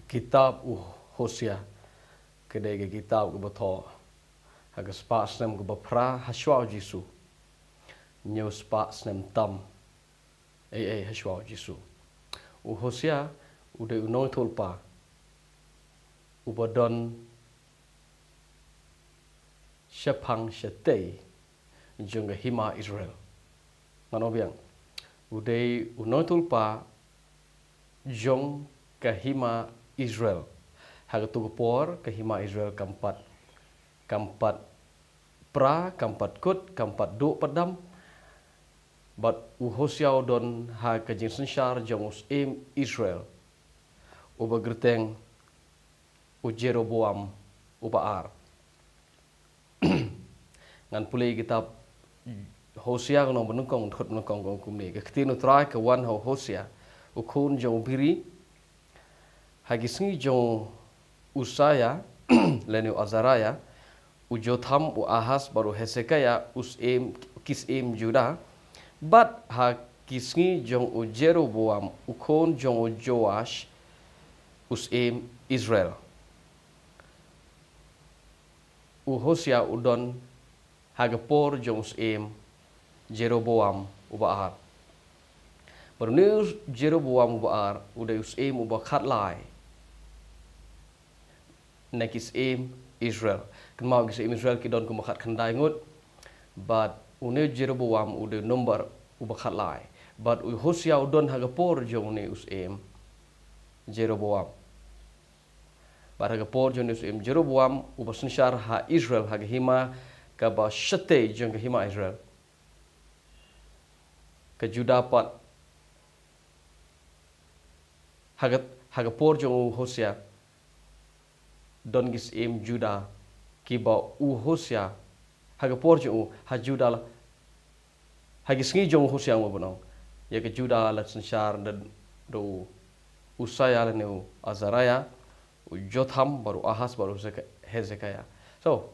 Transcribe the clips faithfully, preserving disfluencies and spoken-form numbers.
Kitab u Hosea, ka dei ka kitab kaba thoh ha ka spah snem kaba phra hashwa u Jisu. Hynñiew spah snem tam, ei, ei, hashwa u Jisu. U Hosea u dei u nongïathuhlypa uba don shaphang shatei jong ka hima Israel. Ngan ong biang, u dei u nongïathuhlypa jong ka hima Israel. Ha kato ka por ka hima Israel kam pat, kam pat pra, kam pat kut, kam pat duh pat dam. Bad u Hosea u don ha ka jingsynshar jong u syiem Israel uba kyrteng u Jeroboam uba ar. Ngan pule kitab Hosea ka lynnong banyngkong, dkhot banyngkong, ka ong kumne: Ka ktien u Trai ka wan ha u Hosea, u khun jong u Beri, ha ki sngi jong u Usia lane u Azariah, u Jotham, u Ahaz bad u Hezekiah, u syiem, ki syiem Judah, bad ha ki sngi jong u Jeroboam, u khun jong u Joash, u syiem Israel. U Hosea u don ha ka por jong u syiem Jeroboam uba ar. Bad une u Jeroboam uba ar u dei u syiem uba khatlai na ki syiem Israel. Kynmaw, ki syiem Israel ki don kumba khatkhyndai ngut. Bad une u Jeroboam u dei u nombar uba khatlai. Bad u Hosea u don ha ka por jong une u syiem Jeroboam. Bad ha ka por jong une u syiem Jeroboam uba synshar ha Israel, ha ka hima kaba shatei jong ka hima Israel, ka Judah pat. Ha ka, ha ka por jong u Hosea don ki syiem Judah kiba u Hosea, ha ka por jong u, ha Judah la, ha ki sngi jong u Hosea, nga ban ong, ïa ka Judah la synshar da, da u Usia lane u Azariah, u Jotham bad u Ahaz bad u Hezek-, Hezekiah. So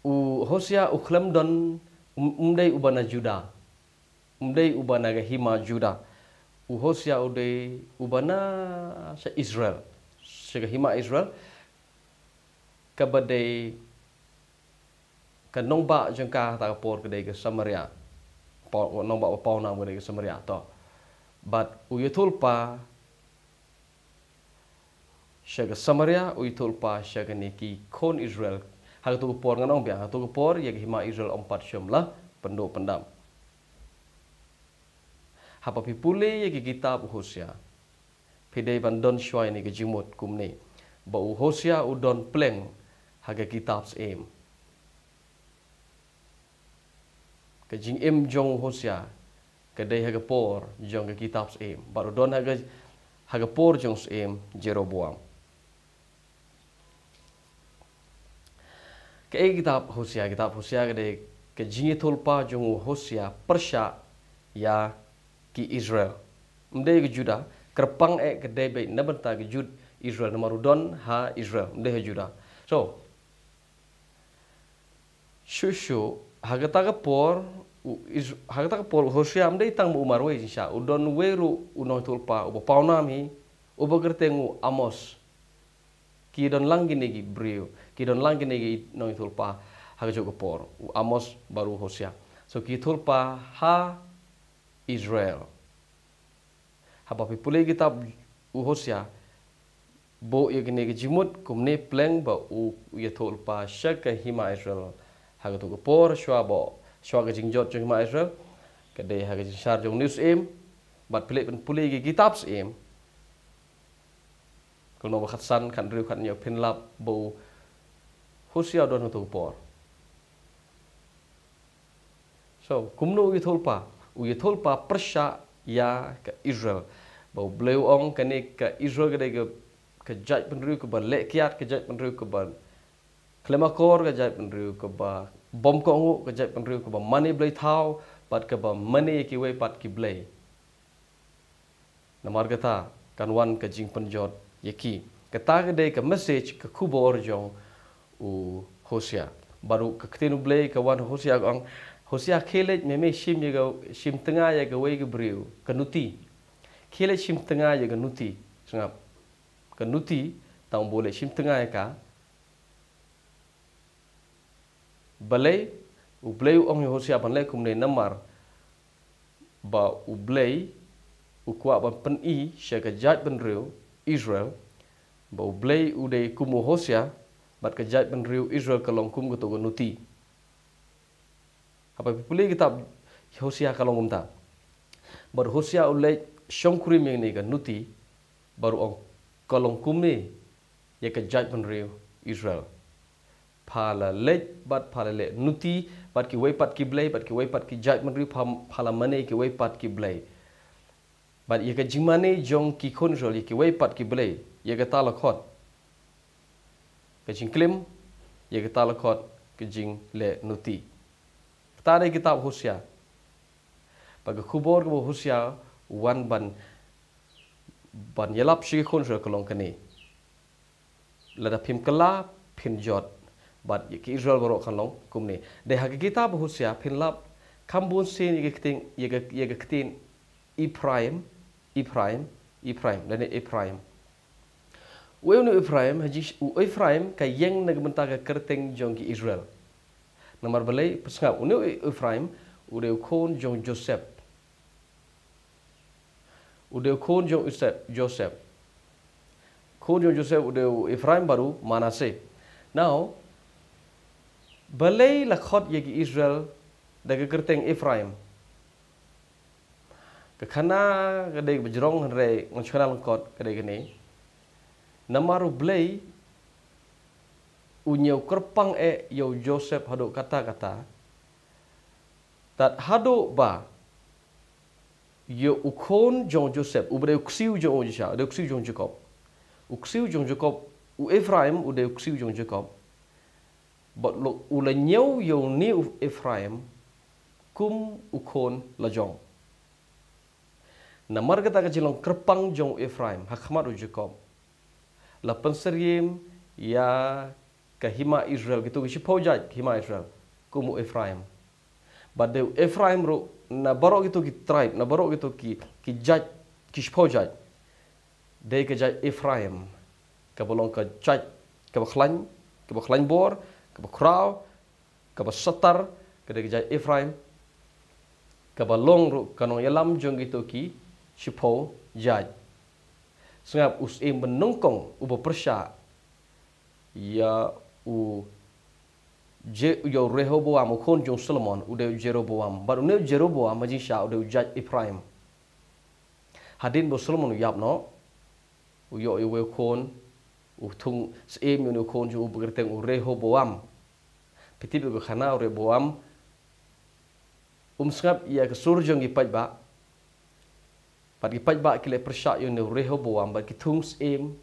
u Hosea u khlem don, um, um dei uba na Judah. Um dei uba na ka hima Judah. U Hosea u dei uba na sha Israel, sha ka hima Israel, kaba dei ka nongbah jong ka ha kata ka por ka dei ka Samaria. Paw-, nongbah ba pawnam ka dei ka Samaria, to. Bad u ïathuhlypa sha ka Samaria, u ïathuhlypa sha kine ki khun Israel. Ha kato ka por, ngan ong biang, ha kato ka por ïa ka hima Israel ym pat shym la pynduh pyndam. Haba phi pule ïa ka kitab u Hosea, phi dei ban don shuwa ïa kane ka jingmut kumne, ba u Hosea u don pleng ha ka kitab Syiem. Ka jingim jong u Hosea ka dei ha ka por jong ka kitab Syiem, bad u don ha ka, ha ka por jong u syiem Jeroboam. Kaei ka kitab Hosea? Kitab Hosea ka dei ka jingïathuhlypa jong u Hosea pyrshah ïa ki Israel. Ym dei ka Judah, kyrpang eh ka dei beit na bynta ka Jud-, Israel, namar u don ha Israel, ym dei ha Judah. So, shuh shuh, ha kata ka por, u Is-, ha kata ka por u Hosea ym dei tang ba u marwei jingshisha, u don uwei ruh u nongïathuhlypa uba pawnam hi, uba kyrteng u Amos. Ki don lang kine ki briew, ki don lang kine ki nongïathuhlypa ha kajuh ka por, u Amos bad u Hosea. So ki ïathuhlypa ha Israel. Haba phi pule kitab u Hosea, buh ïa kane ka jingmut kumne pleng ba u ïathuhlypa sha ka hima Israel ha kato ka por, shuwa ba, shuwa ka jingjot jong hima Israel, ka dei ha ka jingshar jong une u syiem. Bad phi leit ban pule ïa ki kitab Syiem, ka lynnong ba khatsan, khathynriew, khathynñiew, phin lap ba u Hosea u don ha kato ka por. So, kumno u ïathuhlypa? U ïathuhlypa pyrshah ïa ka Israel. Ba U Blei u ong kane ka Israel ka dei ka, ka jaitbynriew kaba leh kiad, ka jaitbynriew kaba khlem akor, ka jaitbynriew kaba bym kohnguh, ka jaitbynriew kaba mane blei thaw, bad kaba mane ïa kiwei pat ki blei. Namar kata kan wan ka jingpynjot ïa ki. Kata ka dei ka message, ka khubor jong u Hosea. Bad ruh ka ktien U Blei ka wan ha u Hosea, ka ong, Hosea, khie leit, me, me shim ïa ka, shim tnga ïa kawei ka briew, ka nuti. Khie leit shim tnga ïa ka nuti. Sngap. ka nuti, tang ba u leh shim tnga ïa ka. Balei, U Blei u ong ïa u Hosia ban leh kumne namar ba U Blei u kwah ban pyni sha ka jaitbynriew Israel ba U Blei u dei kum u Hosia, bad ka jaitbynriew Israel ka long kum kato ka nuti. Haba phi pule kitab Hosia ka long kumta. Bad Hosia u leh shongkurim ïa kane ka nuti, bad u ong ka long kumne ïa ka jaitbynriew Israel. Pha la leit bad pha la leh nuti bad kiwei pat ki blei, bad kiwei pat ki jaitbynriew, pha, pha la mane kiwei pat ki blei. Bad ïa ka jingmane jong ki khun Israel ïa kiwei pat ki blei, ïa kata la khot ka jingklim, ïa kata la khot ka jingleh nuti. Kata dei kitab Hosia. Bad ka khubor kaba u Hosia u wan ban, ban ïalap sha ki khun Israel ka long kane. Lada phim kylla, phin jot. Bad ïa ki Israel baroh kan long kumne. Dei ha ka kitab Hosia phin lap kham bun sien ïa ka ktien, ïa ka, ïa ka ktien Ephraim, Ephraim, Ephraim, lane Ephraim. Uei une u Ephraim, ha jing, u Ephraim ka ïeng na ka bynta ka kyrteng jong ki Israel. Namar balei, pynsngap, une u Ephraim u dei u khun jong Joseph. U dei u khun jong Joseph, Joseph. Khun jong Joseph u dei u Ephraim bad u Manasseh. Now, balei la khot ïa ki Israel da ka kyrteng Ephraim? Ka khana ka dei kaba jrong, hynrei ngan shu khana lyngkot ka dei kane. Namar U Blei u ñiew kyrpang eh ïa u Joseph haduh katta katta. Tad haduh ba ïa u khun jong Joseph, uba dei u ksiew jong u Joseph, u dei u ksiew jong Jakob. U ksiew jong Jakob, u Ephraim u dei u ksiew jong Jakob. Bad u la ñiew ïa une u Ephraim kum u khun lajong. Namar kata ka jinglong kyrpang jong u Ephraim ha khmat u Jakob, la pynsyriem ïa ka hima Israel, kito ki shiphew jait hima Israel, kum u Ephraim. Bad dei u Ephraim ruh na baroh kito ki tribe, na baroh kito ki, ki jait, ki shiphew jait, dei ka jait Ephraim kaba long ka jait kaba khlaiñ, kaba khlaiñ bor, kaba khraw, kaba satar, ka dei ka jait Ephraim. Kaba long ruh ka nongïalam jong kito ki shiphew jait. Sngap, u syiem ba nyngkong uba pyrshah ïa u Je-, ïa u Rehoboam, u khun jong Solomon, u dei u Jeroboam. Bad une u Jeroboam ha jingshah u dei u jait Ephraim. Hadien ba u Solomon u ïap noh, u ïoh ïa uwei u khun, u thung syiem ïa une u khun jong u ba kyrteng u Rehoboam. Phi tip ïa ka khana u Rehoboam um sngap ïa ka sur jong ki paidbah. Bad ki paidbah ki leh pyrshah ïa une u Rehoboam, bad ki thung syiem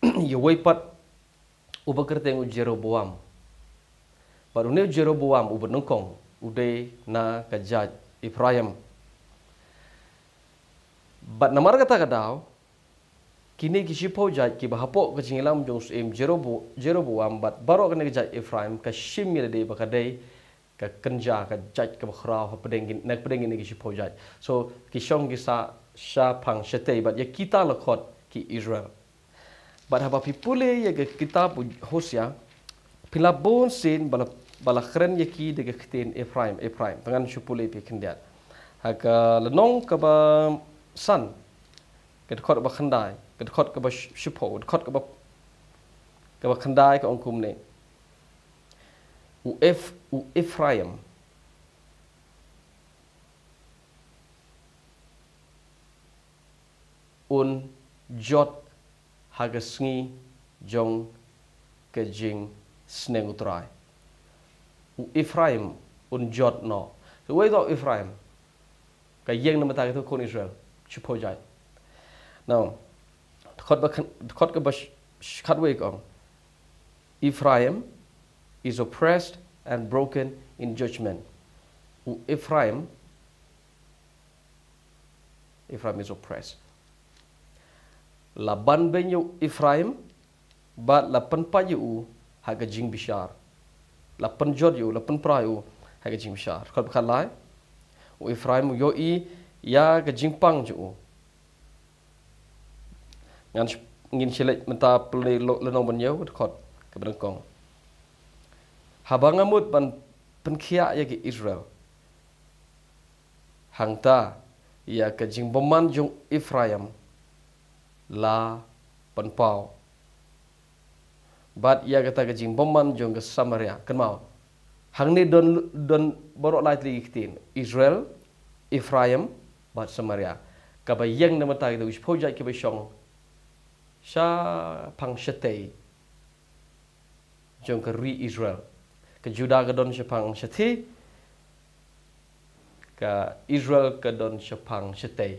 ïa uwei pat uba kyrteng u Jeroboam. Bad une u Jeroboam uba nyngkong u dei na ka jait Ephraim. Bad namar kata ka daw, kine ki shiphew jait kiba hapoh ka jingïalam jong u syiem Jerobo-, Jeroboam bad baroh kane ka jait Ephraim ka shim ïa lade ba ka dei ka kynja, ka jait kaba khraw hapdeng kin-, na pdeng kine ki shiphew jait. So ki shong ki sah shaphang shatei, bad ïa kita la khot ki Israel. Bad haba phi pule ïa ka kitab u Hosia, phi la bun sien ba la, ba la kren ïa ki da ka ktien Ephraim, Ephraim. Te ngan shu pule ïa phi khyndiat. Ha ka lynnong kaba san, ka dkhot kaba khyndai, ka dkhot kaba sh-, shiphew, ka dkhot kaba, kaba khyndai ka ong kumne. U Eph-, u Ephraim un jot ha ka sngi jong ka jingsneng U Trai. U Ephraim un jot noh. Te uei u Ephraim? Ka ïeng na bynta kito ki khun Israel, shiphew jait. Now, dkhot ba khan-, dkhot kaba sh-, sh-, khatwei ka ong, Ephraim is oppressed and broken in judgment. U Ephraim, Ephraim is oppressed. La banbeiñ ïa u Ephraim, bad la pynpait ïa u ha ka jingbishar. La pynjot ïa u, la pynpra ïa u ha ka jingbishar. Dkhot ba khatlai, u Ephraim u ïohi ïa ka jingpang jong u. Ngan sh-, ngin shu leit mynta pule lo-, lynnong ba hynñiew, dkhot kaba nyngkong. Haba nga mut ban pynkhiah ïa ki Israel, hangta ïa ka jingbymman jong Ephraim la pynpaw, bad ïa kata ka jingbymman jong ka Samaria. Kynmaw, hangne don, don baroh lai tylli ki ktien: Israel, Ephraim, bad Samaria. Kaba ïeng na mynta kita ki shiphew jait kiba shong shaphang shatei jong ka ri Israel. Ka Juda ka don shaphang shathie, ka Israel ka don shaphang shatei.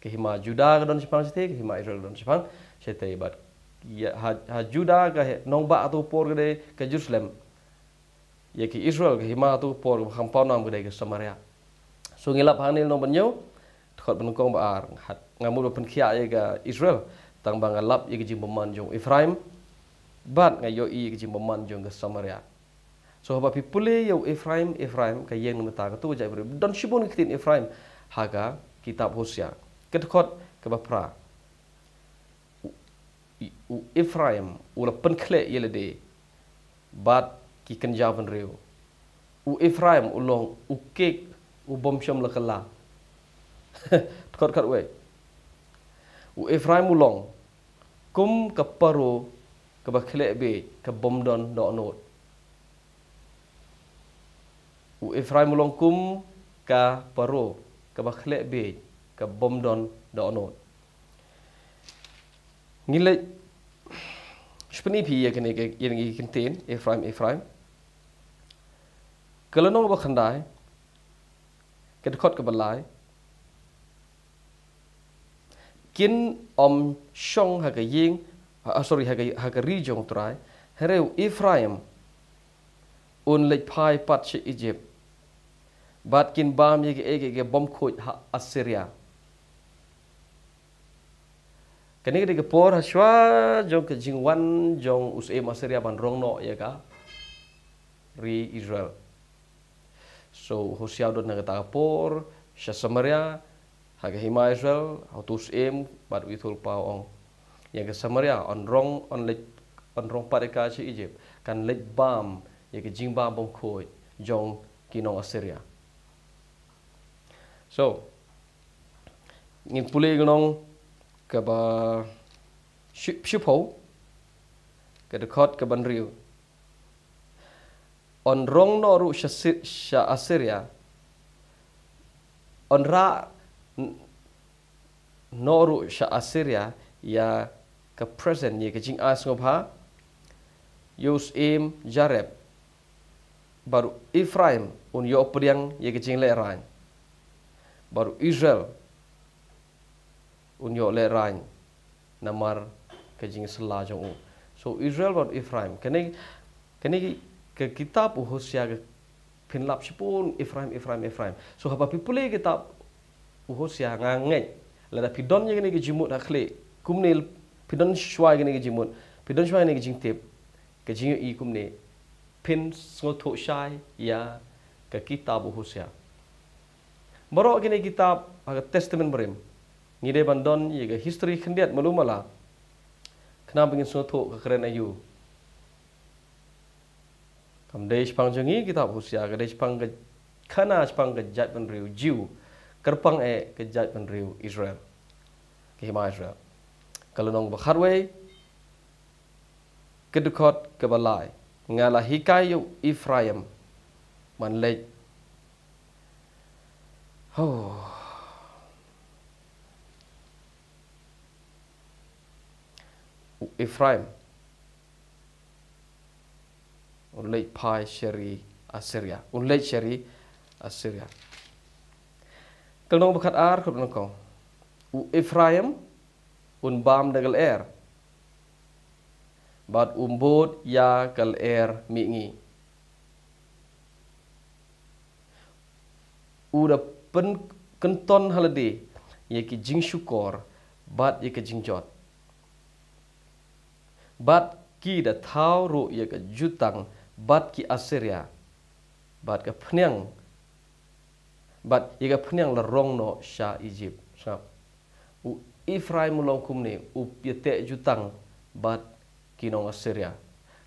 Ka hima Juda ka don shaphang shatei, ka hima Israel ka don shaphang shatei. Bad ïa, ha, ha Juda ka he-, nongbah ha tu ka por ka dei ka Jerusalem. Ïa ki Israel ka hima ha tu ka por kaba kham pawnam ka dei ka Samaria. So ngi lap hangne lynnong ba hynñiew, dkhot ba nyngkong, ba ar. Nga mut ban pynkhiah ïa ka Israel, tang ba nga lap ïa ka jingbymman jong Ephraim, bad nga ïohi ïa ka jingbymman jong ka Samaria. So haba phi pule ïa u Ephraim, Ephraim, ka ïeng na mynta, kato ka jaitbynriew. Don shibun ki ktien Ephraim ha ka kitab Hosea. Ka dkhot kaba phra. U, u Ephraim u la pynkhleh ïa lade bad ki kynja bynriew. U Ephraim u long u kek u bym shym la kylla. Dkhot khatwei. U Ephraim u long kum ka paro kaba khleh biej, ka bym don dohnud. U Ephraim u long kum ka paro kaba khleh biej, ka bym don dohnud. Ngi leit shu pyni phi ïa kane ka, ïa kane ka kyntien Ephraim, Ephraim. Ka lynnong ba khyndai, ka dkhot kaba lai. Kin ym shong ha ka ïing, ha, sorry, ha ka, ha ka ri jong U Trai, hynrei u Ephraim un leit phai pat sha Egypt. Bad kin bam ïa kaei kaei ka bym khuid ha Assyria. Kane ka dei ka por hashwa jong ka jingwan jong u syiem Assyria ban rong noh ïa ka ri Israel. So u Hosea u don ha kata ka por sha Samaria, ha ka hima Israel, ha uto u syiem bad u ïathuhlypa u ong ïa ka Samaria, yn rong, yn leit, yn rong pat ïa ka sha Egypt, kan leit bam ïa ka jingbam bym khuid jong ki nong Assyria. So ngin pule ïa ka lynnong kaba shi-, shiphew, ka dkhot kaba hynriew. Yn rong noh ruh sha Si-, sha Assyria, yn rah n-, noh ruh sha Assyria ïa ka present, ïa ka jingai sngewbha, ïa u syiem Jareb. Bad u Ephraim un ïoh pdiang ïa ka jinglehrain. Bad u Israel un ïoh lehrain namar ka jingsylla jong u. So Israel bad Ephraim. Kane, kane ka kitab u Hosea ka pynlap shibun Ephraim, Ephraim, Ephraim. So haba phi pule kitab u Hosea, nga ngeit lada phi don ïa kane ka jingmut ha khlieh kumne, phi don shuwa ïa kane ka jingmut, phi don shuwa ïa kane ka jingtip, ka jingïohi kumne, phin sngewthuh shai ïa ka kitab u Hosea. Baroh kine kitab ha ka Testament Barim, ngi dei ban don ïa ka history khyndiat malu mala, khnang ba ngin sngewthuh ka kren aïu. Kam dei shaphang jong ngi kitab Hosea, ka dei shaphang ka, khana shaphang ka jaitbynriew Jiw, kyrpang eh ka jaitbynriew Israel, ka hima Israel. Ka lynnong ba khatwei, ka dkhot kaba lai. Nga la hikai ïa u Ephraim ban leit. Ho. U Ephraim un leit phai sha ri Assyria. Un leit sha ri Assyria. Ka lynnong ba khatar, ka lynnong kong. U Ephraim un bam da ka lyer bad un bud ïa ka lyer mihngi. U da pynkynton ha lade ïa ki jingshukor bad ïa ki jingjot. Bad ki da thaw ruh ïa ka jutang bad ki Assyria. Bad ka phniang, bad ïa ka phniang la rong noh sha Egypt. Sngap. U Ephraim u long kumne, u ïateh jutang bad ki nong Assyria.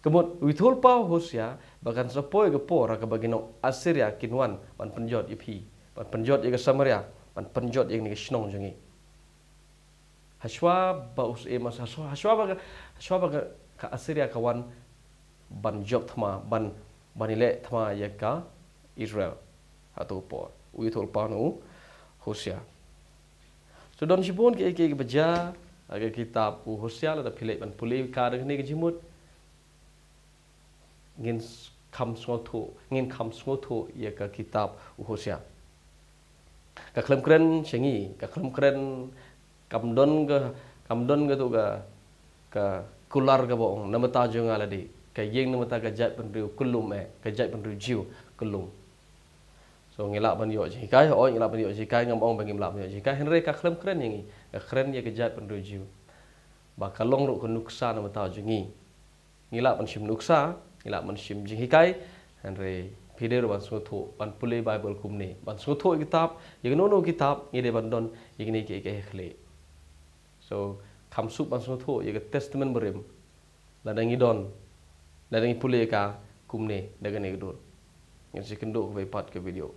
Ka mut u ïathuhlypa u Hosea ba kan sa poi ka por ha kaba ki nong Assyria kin wan ban pynjot ïa phi, ban pynjot ïa ka Samaria, ban pynjot ïa kane ka shnong jong ngi. Hashwa ba u Hosea, hashwa, hashwa ba ka, hashwa ba ka, ka Assyria ka wan ban jop thma, ban, ban ïaleh thma ïa ka Israel. Ha tu por u ïathuhlypa na u Hosea. So don shibun kiei kiei kiba jia ha ka kitab u Hosea, lada phi leit ban pule ka da kane ka jingmut, ngin kham sngewthuh, ngin kham sngewthuh ïa ka kitab u Hosea. Ka khlem kren sha ngi, ka khlem kren, kam don ka, kam don ka tu ka, ka kular kaba ong, na bynta jong nga lade, ka ïeng na bynta ka jaitbynriew kyllum eh, ka jaitbynriew Jiw kyllum. So ngi lah ban ïoh jinghikai, oh ngi lah ban ïoh jinghikai, ngam ong ba ngim lah ban ïoh jinghikai, hynrei ka khlem kren ïa ngi, ka kren ïa ka jaitbynriew Jiw. Ba ka long ruh ka nuksa na bynta jong ngi. Ngi lah ban shim nuksa, ngi lah ban shim jinghikai, hynrei phi dei ruh ban sngewthuh, ban pule Baibl kumne, ban sngewthuh ïa kitab, ïa kano kano kitab ngi dei ban don ïa kine kiei kiei ha khlieh. So kham suk ban sngewthuh ïa ka Testament Barim, lada ngi don, lada ngi pule ïa ka kumne da kane ka dur. Ngin sa ïakynduh kawei pat ka video.